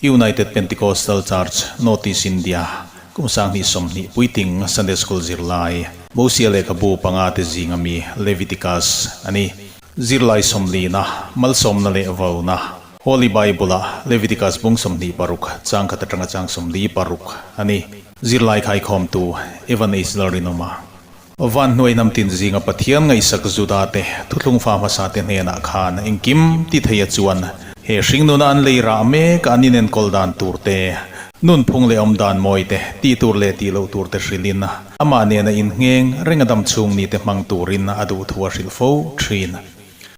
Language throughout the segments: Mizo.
United Pentecostal Church, North East India, kum 2020 puitling Sunday School zirlai, Mosia lehkhabu panga te zinga mi Leviticus a ni. Zirlai 40na, malsawmna leh vauna, Holy Bible-a Leviticus bung 26 chang khat atanga chang 46 a ni. Zirlai khaikhawmtu Evan H. Lalrinawma. Van hnuai hnam tin zinga Pathian ngaihsak Juda te thuthlung fa hmasa te hnenah khan engkim ti theia chuan he hringnuna an lei rah mek a an inenkawl dan tur te, nunphung leh awm dan mawi te, tih tur leh tih loh tur te hrilhin amah nena inngheng reng a dam chhung ni te hmang turin a duh thu a hrilh fo thin.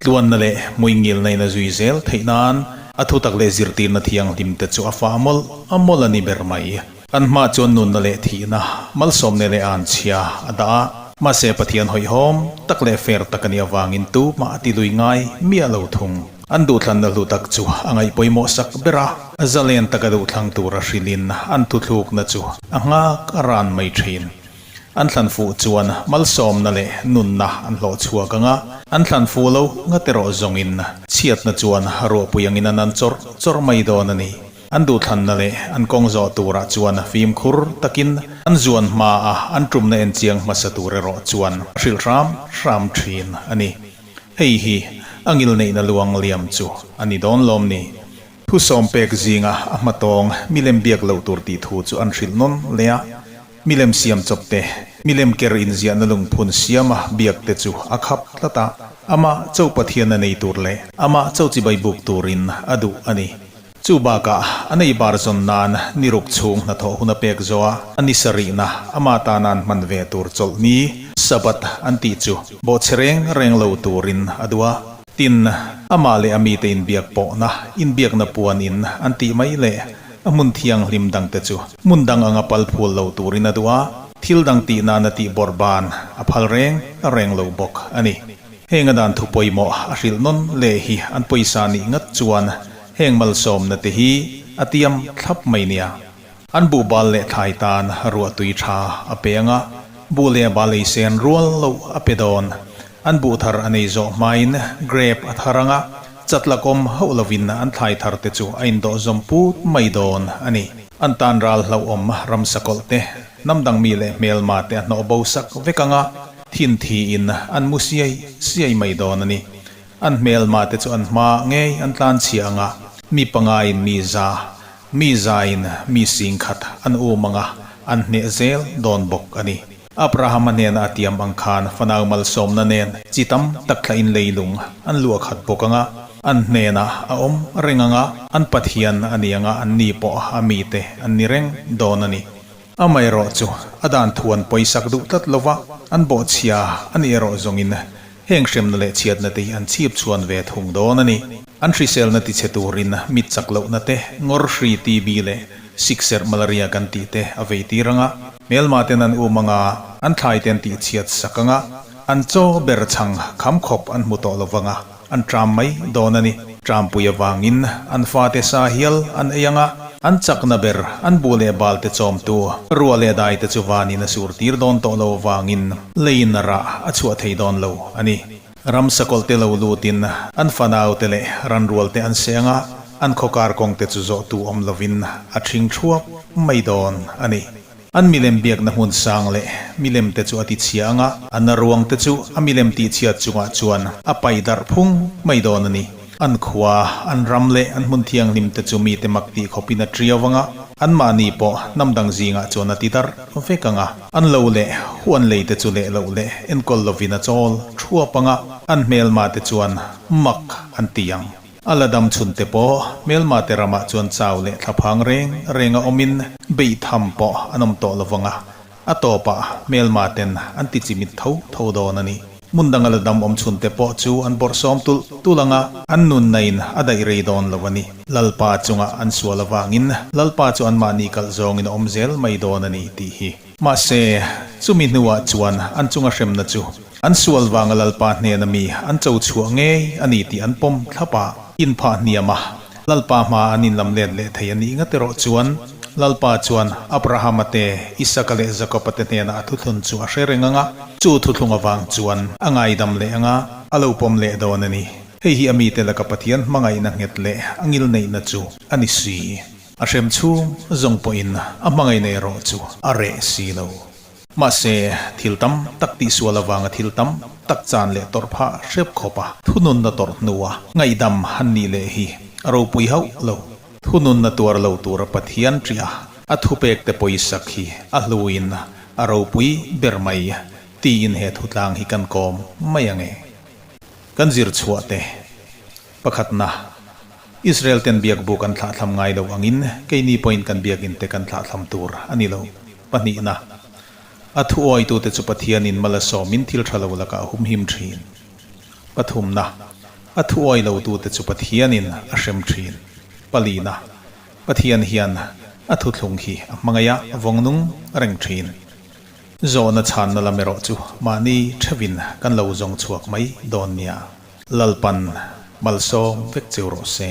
Tluanna leh hmuingilna in a zui zel theih nan a thutak leh zirtirna thianghlim te chu a fah mawlh a mawlh a ni ber mai. An hma chuan nunna leh thihna, malsawmna leh anchhia a dah a, mahse Pathian hawihhawm tak leh fer tak a nih avangin tumah a ti lui ngai miah lo thung. An duhthlanna hlu tak chu a ngaihpawimawh sak ber a, zalen taka duhthlang tura hrilhin an thuthlukna chu a nghak a ran mai thin. An thlan fuh chuan malsawmna leh nunna an hlawh chhuak ang a, an thlan fuh lo ngat erawh zawngin chhiatna chuan ruahpui angin an an chawrh chawrh mai dawn a ni. An duhthlanna leh an kawng zawh turah chuan fimkhur takin an zuan hma a, an tumna enchiang hmasa tur erawh chuan a hrilh hram hram thin a ni. Hei hi a ngilneihna luang liam chu a ni dawn lawm ni? Thu sawm pek zinga a hmatawng milem biak loh tur tih thu chu an hrilh nawn leh a. Milem siam chawp te, milem ker inziahna lungphun siama biak te chu a khap tlat a, amah cho Pathian a nei tur leh amah cho chibai buk turin a duh a ni. Chu bakah a nei bar zawn nan ni ruk chhung hnathawh hun a pek zawh a, a ni sarihna ama tana an hman ve tur chawlh ni, Sabbath, an tih chu bawhchhe reng reng lo turin a duh a. Tin, amah leh a mite inbiak pawhna, inbiakna puan in an tih mai leh a hmun thianghlim dangte chu hmun dang anga pal phul lo turin a duh a, thil dang tih nana tih bawrh ban a phal reng reng lo bawk a ni. Heng a dan thu pawimawh a hrilh nawn leh hi an pawisa nih ngat chuan heng malsawmna te hi a tiam thlap mai nia. An buhbal leh thlai tan ruahtui tha a pe ang a, buh leh bal ei sen rual loh a pe dawn. An buh thar a nei zawh hmain grape a thar ang a, chatlakawm hauh lovin an thlai thar te chu a indawh zawm put mai dawn a ni. An tan ral hlauhawm ramsakawlh te, hnam dang mi leh hmelma te a hnawh bo sak vek ang a, thin thiin an mu siai siai mai dawn a ni. An hmelma te chu an hma ngei an tlan chhia ang a, mi pangain mi za, mi zain mi singkhat an um ang a, an hneh zel dawn bawk a ni. Abrahama hnena a tiam ang khan fanau malsawmna nen chi tam tak thla in leilung an luah khat bawk ang a, an hnenah a awm reng ang a, an Pathian a ni ang a, an ni pawh a mite an ni reng dawn a ni. Amaherawh chu a dan thu an pawisak duh tlat lo va, an bawhchhia a ni erawh zawngin heng hremna leh chhiatna te hi an chhip chhuan ve thung dawn a ni. An hriselna tichhe turin mit chak lohna te, ngawr hri, TB leh sikserh malaria kan tih te a vei tir ang a. Hmelma ten an um ang a, an thlai te an tih chhiat sak ang a, an chaw ber chhang kham khawp an hmu tawh lo vang a, an tram mai dawn a ni. Trampui avangin an fate sa hial an ei ang a, an chakna ber an bu leh bal te chawmtu ruah leh dai te chu vanin a sur tir dawn tawh lo avangin leiin a rah a chhuah thei dawn lo a ni. Ram sakawlh te lo lutin an fanau te leh ranrual te an seng a, an khawkar kawng te chu zawhtu awm lovin a ṭhing ṭhuap mai dawn a ni. An milem biakna hmun sang leh milem te chu a ti chhia ang a, an ruang te chu a milem tihchhiat chungah chuan a paih darh phung mai dawn a ni. An khua, an ram leh an hmun thianghlim te chu mite mak tih khawpin a ṭiau ang a, anmahni pawh hnam dang zingah chuan a ti darh vek ang a. An lo leh huan lei te chu leh loh leh enkawl lovin a chawl thuap ang a, an hmelma te chuan mak an ti ang. A la dam chhun te pawh hmelma te ramah chuan chau leh thlaphang reng reng a awmin beih tham pawh an awm tawh lovang a, a tawpah hmelma ten an ti chimit tho tho dawn a ni. Hmun danga la dam awm chhun te pawh chu an bawrhsawm tulh tulh ang a, an nunna in a daih rei dawn lo a ni. Lalpa chungah an sual avangin Lalpa chu anmahni kalh zawngin a awm zel mai dawn a ni tih hi. Mahse, chumi hnuah chuan an chunga hremna chu an sual vanga Lalpa hnena mi an cho chhuah ngei a ni tih an pawm thlap a, inphah hniam a, Lalpa hma an inlam let leh thei a nih ngat erawh chuan Lalpa chuan Abrahama te, Isaka leh Jakoba te hnenah a thuthlun chu a hre reng ang a, chu thuthlung avang chuan a ngaidam leh ang a, a lo pawm leh dawn a ni. Hei hi a mite laka Pathian hmangaihna nghet leh a ngilneihna chu a ni si. A hrem chhung zawng pawhin a hmangaihna erawh chu a reh si lo. Mahse, thil tam tak tihsual avanga thil tam tak chan leh tawrh phah hrep khawp a thununna tawrh hnua ngaihdam han nih leh hi a ropui hauh lo. Thununna tuar lo tura Pathian ṭiah a thupekte pawisak hi a hluin a ropui ber mai tiin he thutlang hi kan kawm mai ang e. Kan zir chhuah te. Pakhatna, Israel ten biak bu kan thlahthlam ngai lo angin keini pawhin kan biakin te kan thlahthlam tur a ni lo. Pahnihna, A thu awitute chu Pathianin mal a sawmin thil tha lo lakah a humhim thin. Pathumna, A thu awi lotute chu Pathianin a hrem thin. Palina, Pathian hian a thuthlung hi a hmangaih a, a vawng nung reng thin. Zawhna chhanna lam erawh chu mahni theuhin kan lo zawng chhuak mai dawn nia. Lalpan malsawm vek cheu rawh se.